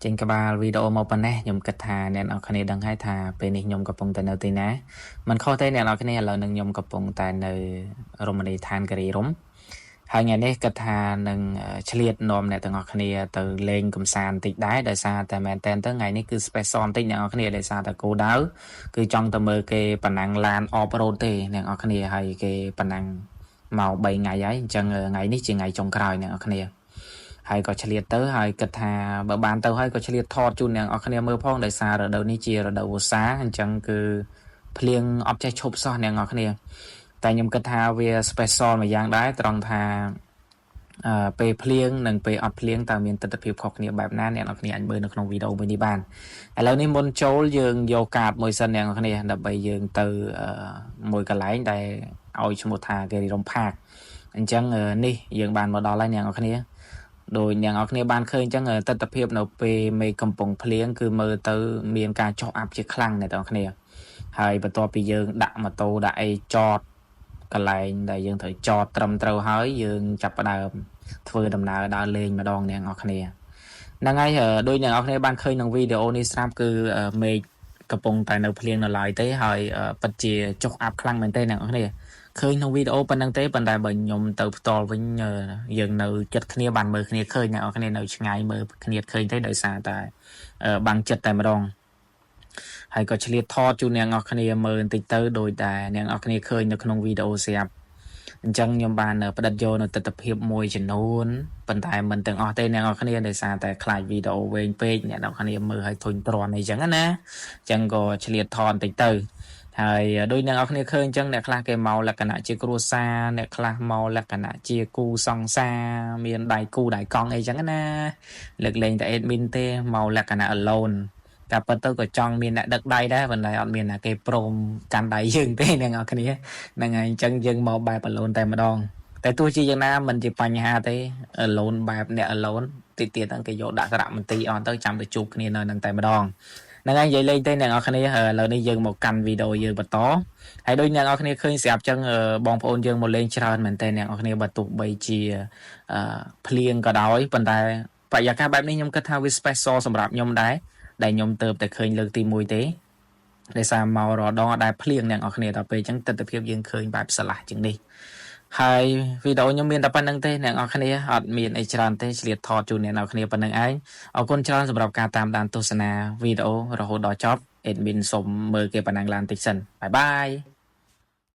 ចេញក្បាលវីដេអូមកប៉ុណ្ណេះខ្ញុំគិតថាអ្នកនរគ្នាដឹងហើយថាពេលនេះខ្ញុំកំពុងតែនៅទីណាមិនខុសទេអ្នកនរគ្នាឥឡូវនឹងខ្ញុំកំពុងតែនៅរមណីយដ្ឋានគិរីរម្យហើយថ្ងៃនេះគិតថានឹងឆ្លៀតនាំអ្នកទាំងអស់គ្នាទៅលេងកម្សាន្តបន្តិចដែរដោយសារតែមែនតើទៅថ្ងៃនេះគឺ special បន្តិចអ្នកនរគ្នាដោយសារតែគោលដៅគឺចង់ទៅមើលគេប៉ណ្ណាំងឡាន off road ទេអ្នកនរគ្នាហើយគេប៉ណ្ណាំងមក3ថ្ងៃហើយអញ្ចឹងថ្ងៃនេះជាថ្ងៃចុងក្រោយអ្នកនរគ្នា ហើយក៏ឆ្លៀតទៅហើយគិតថាបើបានទៅហើយក៏ឆ្លៀតថតជូនអ្នកនរគ្នាមើលផងដោយសាររដូវនេះជារដូវវស្សាអញ្ចឹងគឺភ្លៀងអត់ចេះឈប់សោះអ្នកនរគ្នាតែខ្ញុំគិតថាវា special មួយយ៉ាងដែរត្រង់ថាអឺពេលភ្លៀងនិងពេលអត់ភ្លៀងតើមានទស្សនវិជ្ជាខុសគ្នាបែបណាអ្នកនរគ្នាអាចមើលនៅក្នុងវីដេអូមួយនេះបានឥឡូវនេះមុនចូលយើងយកកាតមួយសិនអ្នកនរគ្នាដើម្បីយើងទៅមួយកន្លែងដែលឲ្យឈ្មោះថាគិរីរម្យ Park អញ្ចឹងនេះយើងបានមកដល់ហើយអ្នកនរគ្នាដោយអ្នកនរគ្នាបានឃើញអញ្ចឹងទស្សនវិជ្ជានៅពេលមេឃកំពុងភ្លៀងគឺមើលទៅមានការចុះអាប់ជាខ្លាំងអ្នកនរគ្នាហើយបន្ទាប់ពីយើងដាក់ម៉ូតូដាក់អីចតកន្លែងដែលយើងត្រូវចតត្រឹមត្រូវហើយយើងចាប់ផ្ដើមធ្វើដំណើរដើរលេងម្ដងអ្នកនរគ្នាហ្នឹងហើយដោយអ្នកនរគ្នាបានឃើញក្នុងវីដេអូនេះស្រាប់គឺមេឃកំពុងតែនៅភ្លៀងនៅឡើយទេហើយពិតជាចុះអាប់ខ្លាំងមែនទេអ្នកនរគ្នាឃើញក្នុងវីដេអូប៉ុណ្ណឹងទេប៉ុន្តែបើខ្ញុំទៅផ្ទាល់វិញយើងនៅចិត្តគ្នាបានមើលគ្នាឃើញអ្នកនរគ្នានៅឆ្ងាយមើលគ្នាឃើញទេដោយសារតែបាំងចិត្តតែម្ដងហើយក៏ឆ្លៀតថតជូនអ្នកនរគ្នាមើលបន្តិចទៅដោយតែអ្នកនរគ្នាឃើញនៅក្នុងវីដេអូស្រាប់អញ្ចឹងខ្ញុំបានផ្ដិតយកនៅទស្សនវិជ្ជាមួយចំនួនប៉ុន្តែមិនទាំងអស់ទេអ្នកនរគ្នាដោយសារតែខ្លាចវីដេអូវែងពេកអ្នកនរគ្នាមើលឲ្យធុញទ្រាន់អីចឹងណាអញ្ចឹងក៏ឆ្លៀតថតបន្តិចទៅហើយដូចអ្នកនរគ្នាឃើញអញ្ចឹងអ្នកខ្លះគេមកលក្ខណៈជាគ្រួសារអ្នកខ្លះមកលក្ខណៈជាគូសង្សារមានដៃគូដៃកង់អីចឹងណាលើកលែងតែ admin ទេមកលក្ខណៈ alone តែពិតទៅក៏ចង់មានអ្នកដឹកដៃដែរប៉ុន្តែអត់មានអ្នកគេព្រមកាន់ដៃយើងទេអ្នកនរគ្នាហ្នឹងហើយអញ្ចឹងយើងមកបែប alone តែម្ដងតែទោះជាយ៉ាងណាមិនជាបញ្ហាទេ alone បែបអ្នក alone តិចទៀតហ្នឹងគេយកដាក់សារមន្ទីរអស់ទៅចាំទៅជួបគ្នានៅហ្នឹងតែម្ដងហ្នឹងហើយនិយាយលេងទេអ្នកនរគ្នាឥឡូវនេះយើងមកកាន់វីដេអូយើងបន្តហើយដូចអ្នកនរគ្នាឃើញស្រាប់ចឹងបងប្អូនយើងមកលេងច្រើនមែនតើអ្នកនរគ្នាបើទោះបីជាភ្លៀងក៏ដោយប៉ុន្តែបរិយាកាសបែបនេះខ្ញុំគិតថាវា special សម្រាប់ខ្ញុំដែរដែលខ្ញុំទៅតែឃើញលើកទី1ទេដោយសារមករដងអត់ដែលភ្លៀងអ្នកនរគ្នាដល់ពេលអញ្ចឹងទស្សនវិជ្ជាយើងឃើញបែបស្រឡះជាងនេះហើយវីដេអូខ្ញុំមានតែប៉ុណ្្នឹងទេអ្នកនរគ្នាអត់មានអីច្រើនទេឆ្លៀតថតជូនអ្នកនរគ្នាប៉ុណ្្នឹងឯងអរគុណច្រើនសម្រាប់ការតាមដានទស្សនាវីដេអូរហូតដល់ចប់ admin សូមមើលគេប៉ណ្ណឹងឡានតិចសិន bye bye.